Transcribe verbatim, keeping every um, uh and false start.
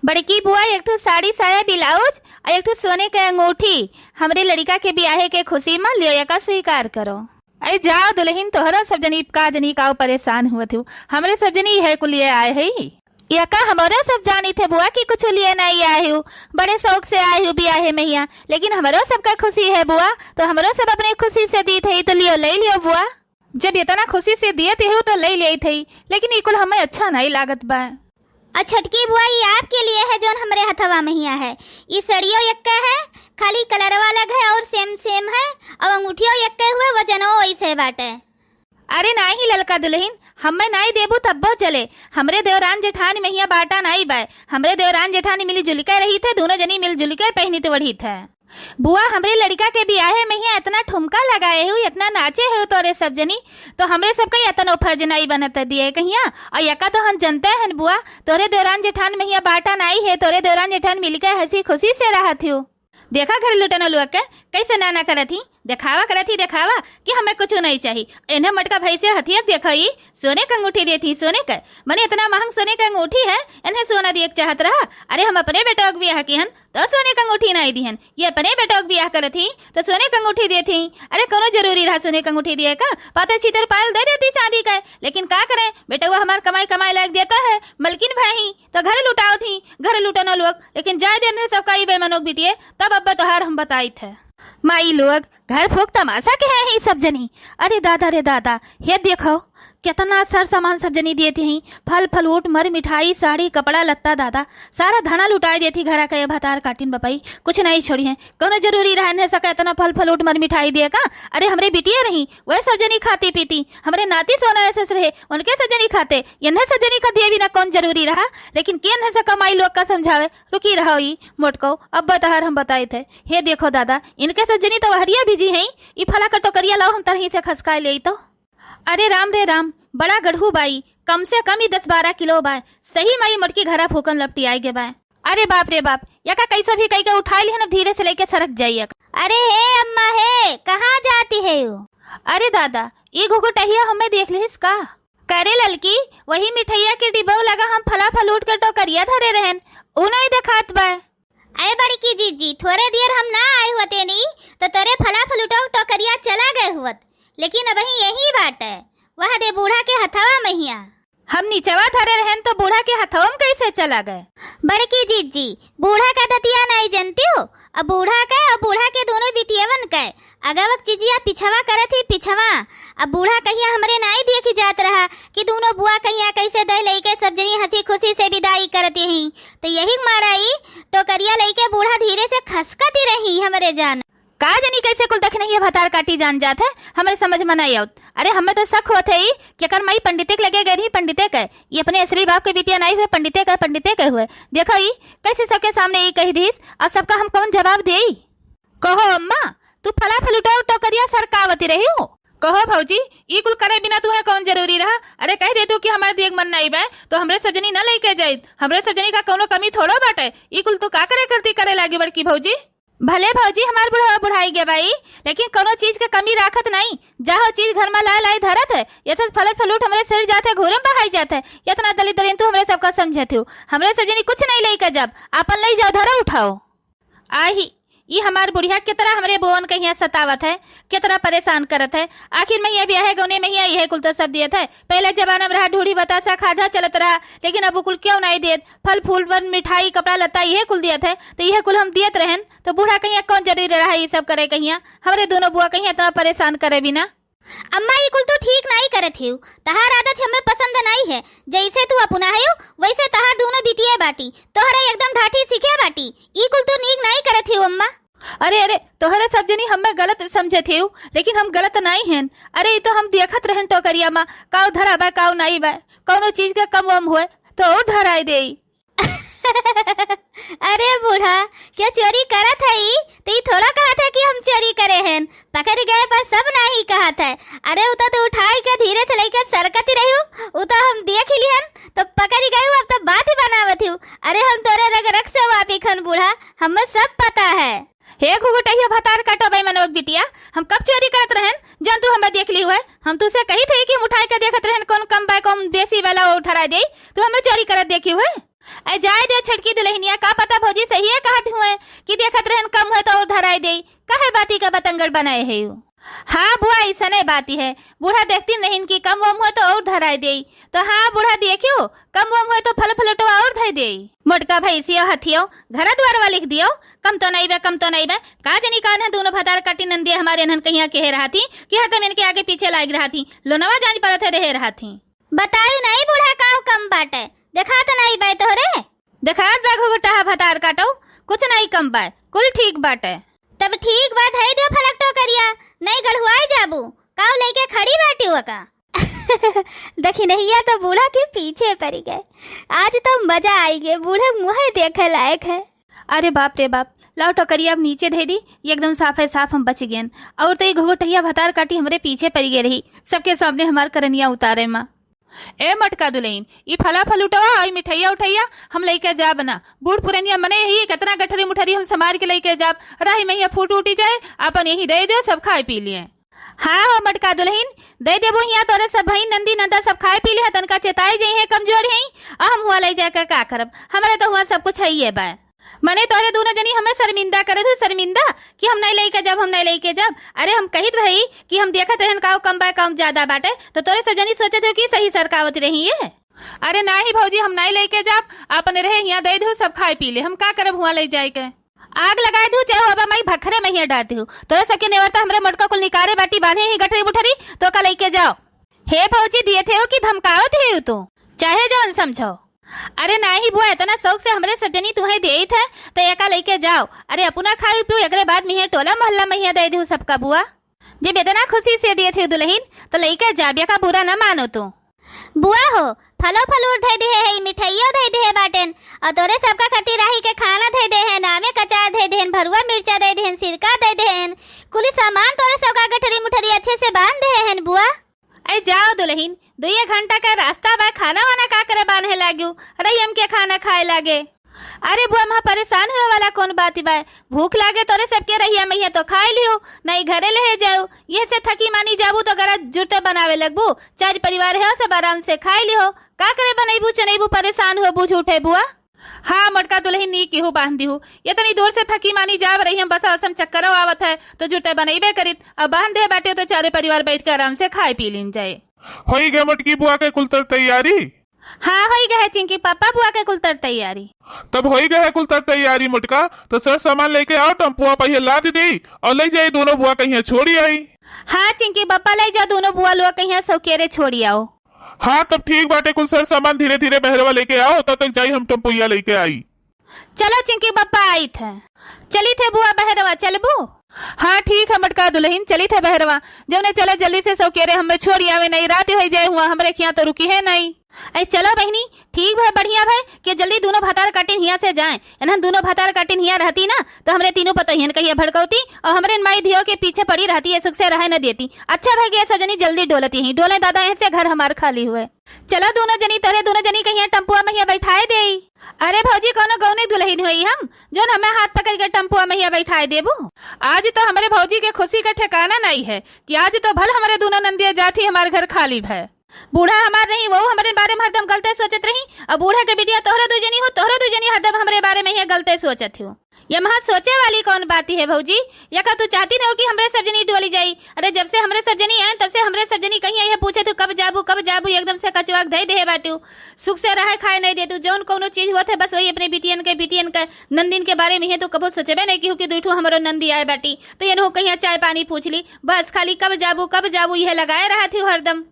बड़की बुआ, एक ठो साड़ी साया ब्लाउज और एक ठो सोने के अंगूठी हमरे लड़िका के बियाहे के खुशी मा लियो, यका स्वीकार करो। अरे जाओ दुलहिन, तोहरो सब जनी का जनी काउ परेशान हुवत हू, हमरे सब जनी इहे कुलिये आए हई। यका हमरो सब जानित है बुआ कि कुछ लिए नाई आए हू, बड़े शौक से आए हू बियाहे महिया, लेकिन हमरो सबका खुशी है बुआ, तो हमरो सब अपने खुशी से दीत है, तो लियो, ले लियो बुआ। जब इतना खुशी से दियत हू तो ले लेत हई, लेकिन ई कुल हमें अच्छा नाई लागत बा। और छोटकी बुआ, ई आपके लिए है जौन हमरे हथवा महिया है। ई सड़ियो एक्के है, खाली कलरवा अलग है और सेम सेम है, और अंगूठियो एक्के हुए, वजनो वैसे बाटे। अरे नाही ललका दुलहिन, हमें नाही देबू तब्बो चले। हमरे देवरान जेठानी महिया बाटा नाही बाय। हमरे देवरान जेठानी मिली जुलिके रहित है, दूनो जनी मिल जुलिके पहिनित वढ़ित है। बुआ, हमरे लड़िका के बियाहे महिया इतना ठुमका लगाए हू, इतना नाचे हू तोरे सब जनी, तो हमरे सबका इतनो फर्ज नाही बनत दिए कहिया। और यका तो हम जनते हन बुआ, तोरे देवरान जेठान महिया बाटा नाही है, तोरे देवरान जेठान मिलिके हँसी खुशी से रहत हू। देखा घर लुटनो लोग के कैसे नाना करत ही, देखावा करत ही, देखावा कि हमें कुछ नाही चाही। इन्हें मटका भैंसे हथिया देखो, ई सोने के अंगूठी देत ही, सोने के, मने इतना महंग सोने के अंगूठी है, इन्हें सोना दिए के चाहत रहा। अरे हम अपने बेटवा के बियाह किहन तो सोने के अंगूठी नाही दिहन, ये अपने बेटवा के बियाह करत ही तो सोने के अंगूठी देत ही। अरे कौनो जरूरी रहा सोने के अंगूठी दिए का, पातर छीतर पायल दे देती चांदी का, लेकिन का करें, बेटवा हमार कमाई कमाई लायक देता है, मलकिन भाई ही तो घर लुटावत ही, घर लुटनो लोग, लेकिन जाए दे इन्हें सबका, ई बेमनोक बिटिये, तब अब्बा तोहार हम बताइत है। माई लोग, घर फूक तमाशा के है ही सब जनी। अरे दादा रे दादा, हे देखो, कितना सर सामान सब जनी देती ही, फल फलूट, मर मिठाई, साड़ी, कपड़ा लत्ता, दादा, सारा धना लुटाई देती घरा का ये भतार काटिन बपई, कुछ नाही छोड़ी है। कौनो जरूरी रहा इन्हें सका इतना फल फलूट, मर मिठाई दिए का? अरे हमरे बिटिया रही, वह सब जनी खाती पीती, हमरे नाती सोना ऐसे रहे, उनके सब जनी खाते, इन्हें सब जनी का दिए बिना कौन जरूरी रहा? लेकिन के इन्हें सका माई लोग का समझावे, रुकी रहो ई मोटको, अब्बा तोहार हम बताइत है। हे देखो दादा, इनके सब जनी तो वहरिया भिजी हैं, ई फला का टोकरिया लाओ हम तरही से खसकाए ले तो। अरे राम रे राम, बड़ा गढ़ू बाई, कम से कम ई दस बारह किलो बाय। सही माई मोटकी घरा फूकन लपटी आए गे बाय। अरे बाप रे बाप, यका कैसो भी कई के उठाई लिहन, अब धीरे से लेके सरक जाइए। अरे हे अम्मा हे, कहाँ जाती है यू? अरे दादा, ई घुघुटहिया हमें देख लिहिस का? करे ललकी, वही मिठैया के डिब्बो लगा हम फला फलूट के टोकरिया धरे रहन, ऊ नाही देखात बा। अरे बड़की जीजी, थोरे देर हम ना आए होते नी, तो तोरे फला फलूटो टोकरिया चला गए हुवत, लेकिन अबही यही बाटे, वह दे बूढ़ा के हथवा महिया। हम निचवा धरे रहन तो बूढ़ा के हथवा में कैसे चला गए? बड़की जीजी, बूढ़ा का दतिया नाही जनती हो, अब बूढ़ा के और बूढ़ा के दोनों बिटियवन के अगवक चिजिया पिछवा करत ही पिछवा। अब बूढ़ा कहिया हमरे नाही देखी जात रहा कि दोनों बुआ कहिया कैसे दे लइके सब जनी हँसी खुशी से विदाई करती ही। तो यही मारा ई टोकरिया लइके बूढ़ा धीरे से खसकती रही हमरे जान। का जनी कैसे कुल दखिनहिया भतार काटी जान जात है, हमरे समझ में नाही आवत। अरे हमें तो शक होत है ई कि एकर माई पंडिते के लगे गए रही, पंडिते के। ई अपने असली बाप के बिटिया नाही हुए, पंडिते के, पंडिते के हुए। देखो ई कैसे सबके सामने ई कही दीस, अब सबका हम कौन जवाब देई? कहो अम्मा, तू फला फलूटा टोकरिया सरकावती रही हो। कहो भौजी, ई कुल करे बिना तुहे कौन जरूरी रहा? अरे कह दे तू कि हमार दिए के मन नाही बा, तो हमरे सब जनी न लइके जाइत। हमरे सब जनी का कौनो कमी थोड़ो बाटे। ई कुल तू का करे करती करे लागी बड़की भौजी? भले भौजी हमार बुढ़वा बुढ़ाई गे बाई, लेकिन कौनो चीज के कमी राखत नाही। जाहो चीज घर में लाए लाई धरत है, ये सब फलत फलूट हमरे सिर जात है, घूरे में बहाई जात है। इतना दलित दलिन तू हमरे सबका समझत हो। हमरे सब जनी कुछ नाही लइके जब, आपन लई जाओ, धरो उठाओ। आही, ई हमार बुढ़िया केतरा हमरे बोन कहिया सतावत है, केतरा परेशान करत है। आखिर महिया बियाहे गौने महिया इहे कुल तो सब दियत है। पहले जमाना में रहा ढूढ़ी बतासा खाजा चलत रहा, लेकिन अब उ कुल क्यों नाही देत? फल फूल पर मिठाई, कपड़ा लत्ता इहे कुल दियत है, तो इहे कुल हम दियत रहन, तो बूढ़ा कहिया कौन जरूरी रहा ई सब करे कहिया? हमरे दोनों बुआ कहिया इतना परेशान करे बिना। अम्मा, ई कुल तू ठीक नाही करत हिउ। तहार आदत हमें पसंद नाही है। जैसे तू अपना हिउ, वैसे तहार दोनों बिटिये बाटी। तोहरे एकदम ढाठी सीखे बाटी। ई कुल तू नीक नाही करत हिउ, अम्मा। अरे, अरे, तोहरे सब जनी हमें गलत समझत हिउ, लेकिन हम गलत नाही हन। अरे, ई तो हम देखत रहन टोकरिया मा, काउ धरा बा, काउ नाही बा। कौनो चीज के कम वम होए, तो और धराई देई। अरे बूढ़ा, क्या चोरी करत है ई? तो ई थोड़ा कहत है कि हम चोरी करे हैं। पकड़ गए पर सब नाही कहत है। अरे उ तो, तो उठाई के धीरे से लइके सरकत ही रही हूँ, उ तो हम देख ही लिहन, तो पकड़ गए हूँ, अब तो बात ही बनावत हूँ। अरे हम तोरे रग रग से वापिक हन बूढ़ा, हमें सब पता है। हे घुघुटहिया भतार काटो बेईमानों के बिटिया, हम कब चोरी करत रहन, जौन तू हमें देख ली हुए? हम तुसे कही थे कि हम उठाई के देखत रहन, कौन कम बा, कौन बेसी वाला वो उठरा दे, तू हमें चोरी करत देखी हुए? ए, जाए दे छोटकी दुलहिनिया, का पता भौजी सहिए कहत हुए कि देखत रहन कम हुए तो और धराई देई। काहे बाती का बतंगड़ बनाए है यू? हाँ बुआ, ऐसने बाती है। बूढ़ा देखती नहीं कि कम वम हुए तो और धराई देई। तो हाँ बूढ़ा, देखियो, कम वम हुए तो फल फलटवा और धई देई। मोटका भैंसियो हथियो, घर दुआरवा लिख दियो, कम तो नहीं बे, कम तो नहीं बे। का जनी कान है दोनों भतार काटी नंदिया हमारे एनहन कहिया कहे रहा थी कि हरदम इनके आगे पीछे लाग रहा थी, लोनवा जांच परत है देहे रहा थी। बतायु नहीं बूढ़ा, काउ कम बाटे, देखा तो नहीं बे तोहरे। देखात बा घुघुटाहा भतार काटो, कुछ नहीं कम बा, कुल ठीक बाटे। तब ठीक बा, धई दियो फलक टोकरिया, नहीं गढ़ुआई जाबू, काउ लेके खड़ी बाटी हुआ का? दखिनहिया तो बूढ़ा के पीछे पड़ गए। आज तो मजा आई गए, बूढ़े मुँहे देखे लायक है। अरे बाप रे बाप, लाओ टोकरिया अब नीचे धई दी, ये एकदम साफ है साफ, हम बच गए। और तो ये घुघुटहिया भतार काटी हमरे पीछे पड़ गए रही, सबके सामने हमार करनिया उतारे माँ। ए मोटका दुलहिन, ई फला फलूटवा, ई मिठाइया उठाइया हम लइके जाब ना। बूढ़ पुरनिया मने ही, कितना गठरी मुठरी हम संभार के लइके जाब? राही में हियाँ फूट उटी जाए, आपन यहीं दे दियो, सब खाए पी लिए। हाँ हो मोटका दुलहिन, दे देबो हियाँ तोरे सब भई नंदी नंदा सब खाए पी लिए, तनका चेताए जइहे कमजोर हई, आ हम हुआँ लइ जाए के का करब? हमरे तो हुआँ सब कुछ हइये बा। मने तोरे दूनो जनी हमें शर्मिंदा करे दू, शर्मिंदा कि हम नहीं लइके जाब, हम नहीं लइके जाब। अरे हम कहित भई कि हम देखत रहन काउ कम बा, काउ ज्यादा बाटे, तो तोरे सब जनी सोचत हो कि सही सरकावत रही ये। अरे नाही भौजी, हम नहीं लइके जाब, आपन रहे हियाँ दे दू, सब खाए पी ले, हम का करब हुआँ लइ जाए के? आग लगाए दू, चाहे होबा मई भखरे में हियाँ डार दू, तोरे सबके नेवरता हमरे मोटका कुल निकारे बाटी बान्हे ही गठरी मुठरी, तो का लइके जाओ। हे भौजी, दिए थे हो कि धमकावत है तू, चाहे जवन समझो। अरे नाही बुआ, इतना शौक से हमरे सब जनी तुम्हें देइत है, तो एका लइके जाओ। अरे अपना खाई पियो, एकरे बाद में ये टोला मोहल्ला में ये दे दू सबका बुआ। जब इतना खुशी से दिए थे दुलहिन, तो लइके जाब, एका बुरा न मानो तू। बुआ हो, फलो फलूर धई दिहे है, मिठाइयो धई दिहे बाटेन, और तोरे सबका खातिर राही के खाना धई दे हैं, नामे कचार धई दे हैं, भरुआ मिर्चा धई दे हैं, सिरका धई दे हैं, कुली सामान तोरे सबका गठरी मुठरी अच्छे से बांध दे हैं बुआ। अरे जाओ दुलहिन, दुइये घंटा का रास्ता बा, खाना वाना का करे बान्हे लाग्यू, रही हमके खाना खाए लागे। अरे बुआ, महा परेशान होए वाला कौन बात बा? भूख लागे तोरे सबके रहिया में तो खाए लियो, नहीं घरे ले जाओ। ये से थकी मानी जाबू तो गरा जुटे बनावे लगबू। चार परिवार है, सब आराम से खाए लियो। का करे बनैबू चनैबू, परेशान होबू झूठे बुआ। हाँ मोटका दुलहिन, नीक केहू बांध दिहू। ये तनी दूर से थकी मानी जाब रही हम, बसा उसम चक्करो आवत है तो जुटे बनैबे करित। अब बांध दे बाटे तो चारे परिवार बैठ के आराम से खाए पी लीन जाए। होई गए मोटकी बुआ के कुल तर तैयारी? हाँ, होई गए है चिंकी पापा, बुआ के कुल तर तैयारी। तब होई गए है कुल तर तैयारी मोटका, तो सर सामान लेके आओ, टम्पुआ पहिए लाद दी और ले जाई दोनों बुआ कहिया छोड़ी आई। हाँ चिंकी पापा, ले जाओ दोनों बुआ लोग कहिया सौकेरे छोड़ी आओ। हाँ तब ठीक बाटे, कुल सर सामान धीरे धीरे बहरवा लेके आओ, तब तक जाई हम टम्पुइया लेके आई। चलो चिंकी बप्पा आइत है। चलित है बुआ बहरवा, चलबू? हाँ ठीक है मोटका दुलहिन, चलित है बहरवा। जौने चले जल्दी से सौकेरे हमें छोड़ी आवे, नहीं रात होइ जाए हुआ, हमरे खिया तो रुकी है नहीं। ऐ चलो बहिनी, ठीक भय, बढ़िया भय कि जल्दी दूनो भतार काटिन हिया से जाए। इन्हन दूनो भतार काटिन हिया रहती ना तो हमरे तीनों पतोहियन कहिया भड़कौती और हमरे माई धियो के पीछे पड़ी रहती, ये सुख से रहे न देती। अच्छा भय कि ये सब जनी जल्दी डोलती ही, डोले दादा, ऐसे घर हमार खाली हुए। चलो दूनो जनी, तोरे दूनो जनी कहिया टम्पुआ महिया बैठाए देई। अरे भौजी, कौनो गौनी दुलहिन होई हम, जौन हमें हाथ पकड़ के टम्पुआ महिया बैठाए देबू? आज तो हमरे भौजी के खुशी के ठिकाना नहीं है कि आज तो भल हमरे दूनो नंदिया जाती हमार घर खाली भय। बूढ़ा हमार रही, वो हमरे बारे में हरदम गलते सोचत रही, और बूढ़ा के बिटिया तोहरे दू जनी हो, तोहरे दू जनी हरदम हमरे बारे में ही गलते सोचत हो। ये महा सोचे वाली कौन बात है भौजी? या का तू चाहती न हो कि हमरे सब जनी डोली जाई? अरे जब से हमरे सब जनी आए तब से हमरे सब जनी कहीं यह पूछे तू कब जाबू, कब जाबू, एकदम से कचुआ के धई देहे बाटू। सुख से रहे खाए नहीं देतू, जौन कौनो चीज होत है बस वही अपने बिटियन के, बिटियन के नंदिन के बारे में है। तू कबो सोचबे नहीं कि हो कि दुई ठो हमरो नंदी आए बाटी तो ये नो कहीं चाय पानी पूछ ली, बस खाली कब जाबू, कब जाबू यह लगाए रहा थी हरदम।